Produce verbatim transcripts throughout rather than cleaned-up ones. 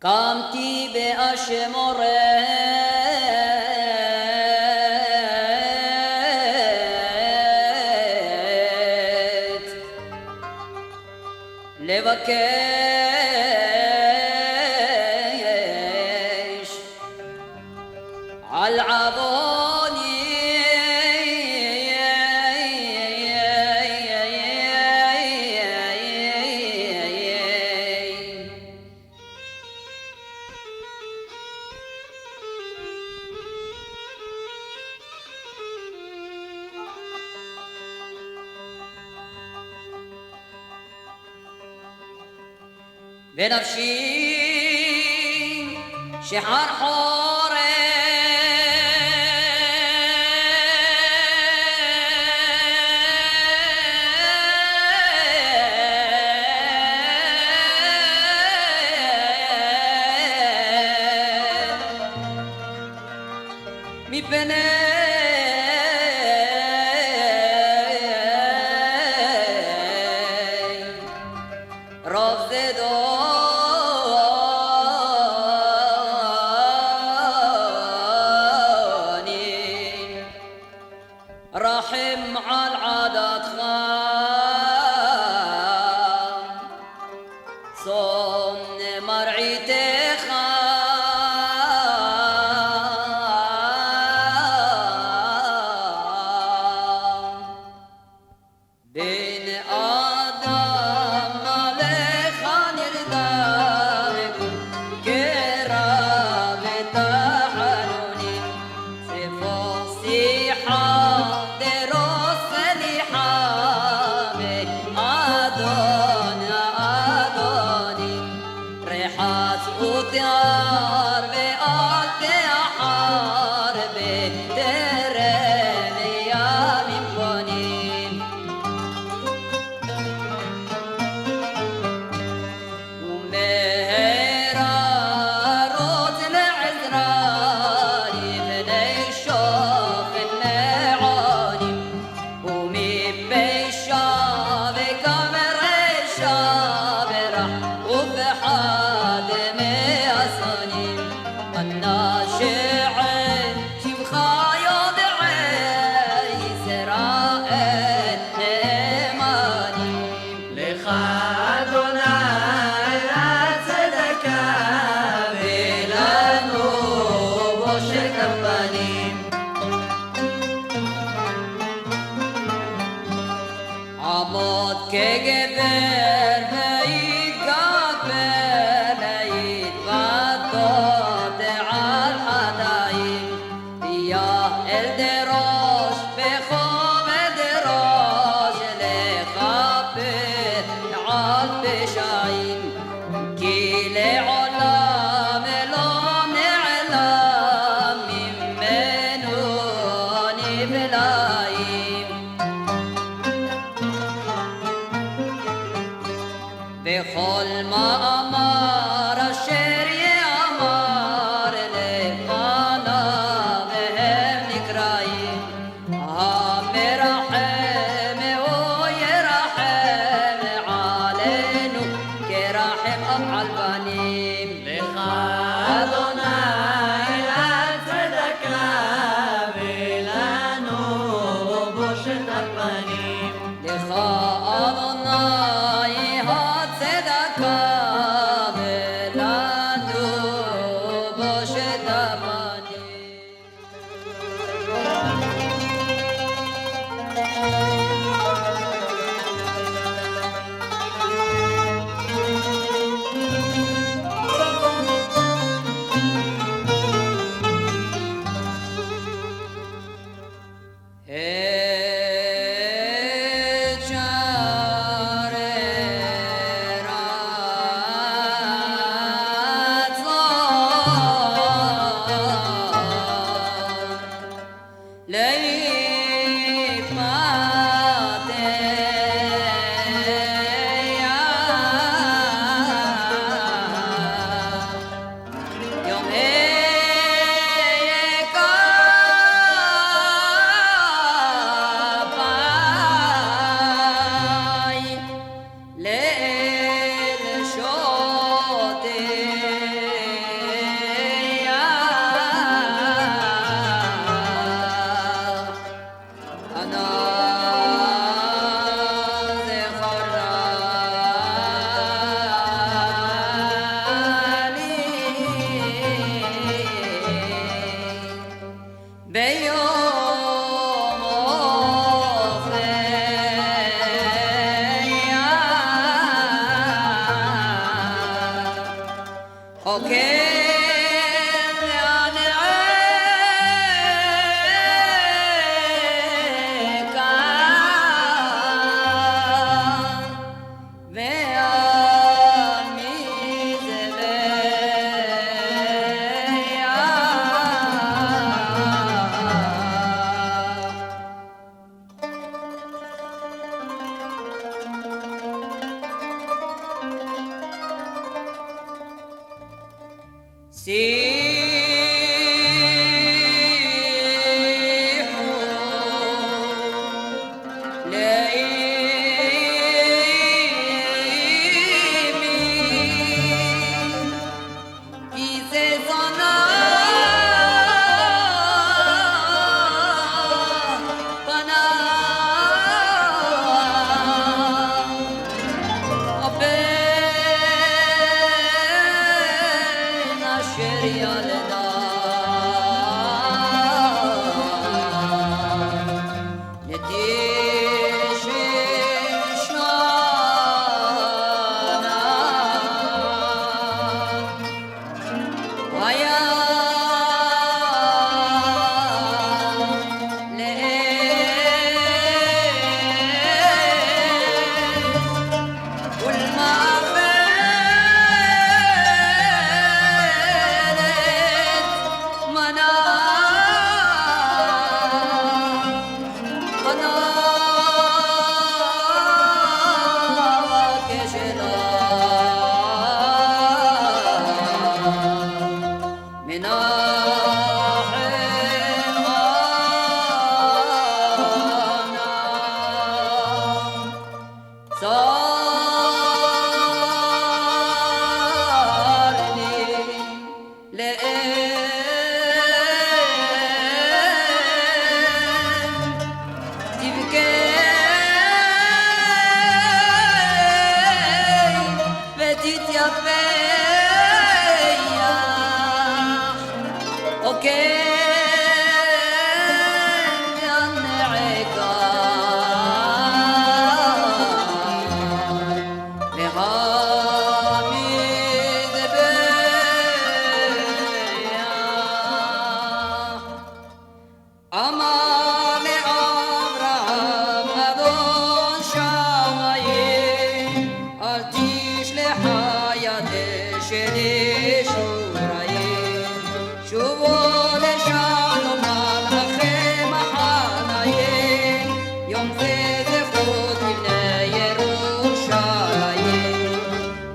קמתי באשמורת לבקש על עווני. ונפשי שחרחורת מפני רוב זדונים. רחם על עדתך, צאן למרעיתך. בן אדם עליך נרדף, קרב תחנונים, צפור שיחה, דרוס סליחה, ואדון האדונים, רחץ ותער ואל תאחר, בטרם ימים פונים. ומהרה רוץ לעזרה, לפני שוכן מעונים, ומפשע וגם רשע ורע ופחד מהשונאים. אנשי שמך יודעי ישראל נאמנים. לך אדוני הצדקה, ולנו בושת הפנים. עמוד כגבר ויתגבר, להתוודות על חטאים, ויחל דרוש בכובד ראש, לכפר על פשעים, כי לעולם לא נעלם ממנו נפלאים. וכל מאמר אשר יאמר לפניו הם נקראים. המרחם הוא ירחם עלינו, כרחם אב על בנים. לך אדוני הצדקה, ולנו בושת הפנים. לך אדוני הצדקה, ולנו בושת הפנים. טיחו לאימי, כי זה זונה פנה. בן אשר ילדה לתשעים שנה. והיה לאל ולמלכות מנה, מנה כשלה. מנחם אנה, צר לי לאם, תבכה ותתיפח. או כן ינעקה מהמזבח. אמר לאברהם אדון שמים, אל תשלח יד אשת איש ורעים, שובו לשלום מלאכי מחניים, יום זה זכות לבני ירושלים.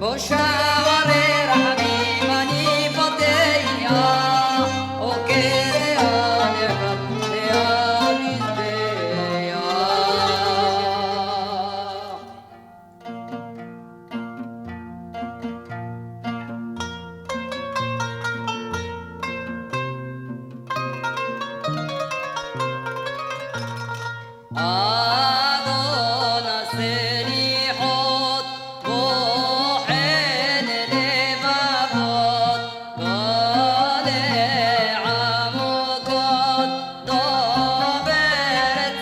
בשערי רחמים אני פותח, עוקר עליך מהמזבח. אדון הסליחות, בוחן לבבות, גולה עמוקות, דובר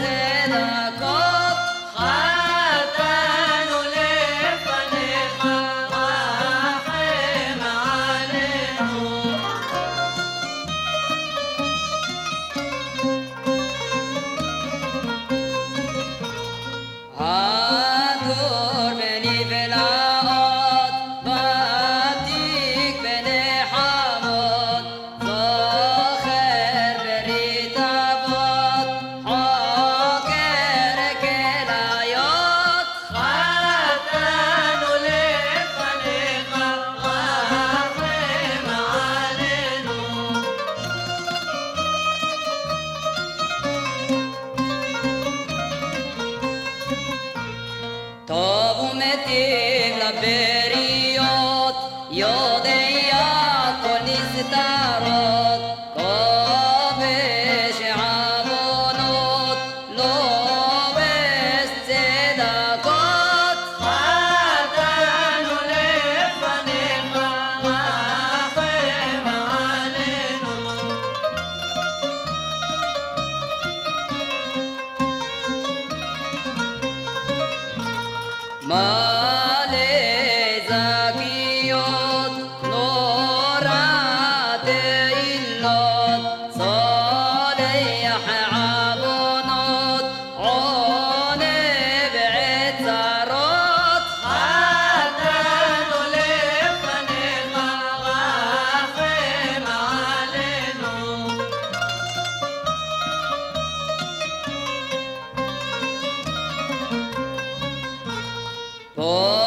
צדקות, חטאנו לפניך, רחם עלינו. הדור בנפלאות, ותיק בנחמות, זוכר ברית אבות, חוקר כליות, חטאנו לפניך, רחם עלינו. טוב ומטיב לבריות, יודע כל נסתרות, כובש עוונות, לובש צדקות, חטאנו לפניך, רחם עלינו. מלא זגיות, נורא תהילות, סולח עוונות, עונה בעת צרות, חטאנו לפניך, רחם עלינו. פה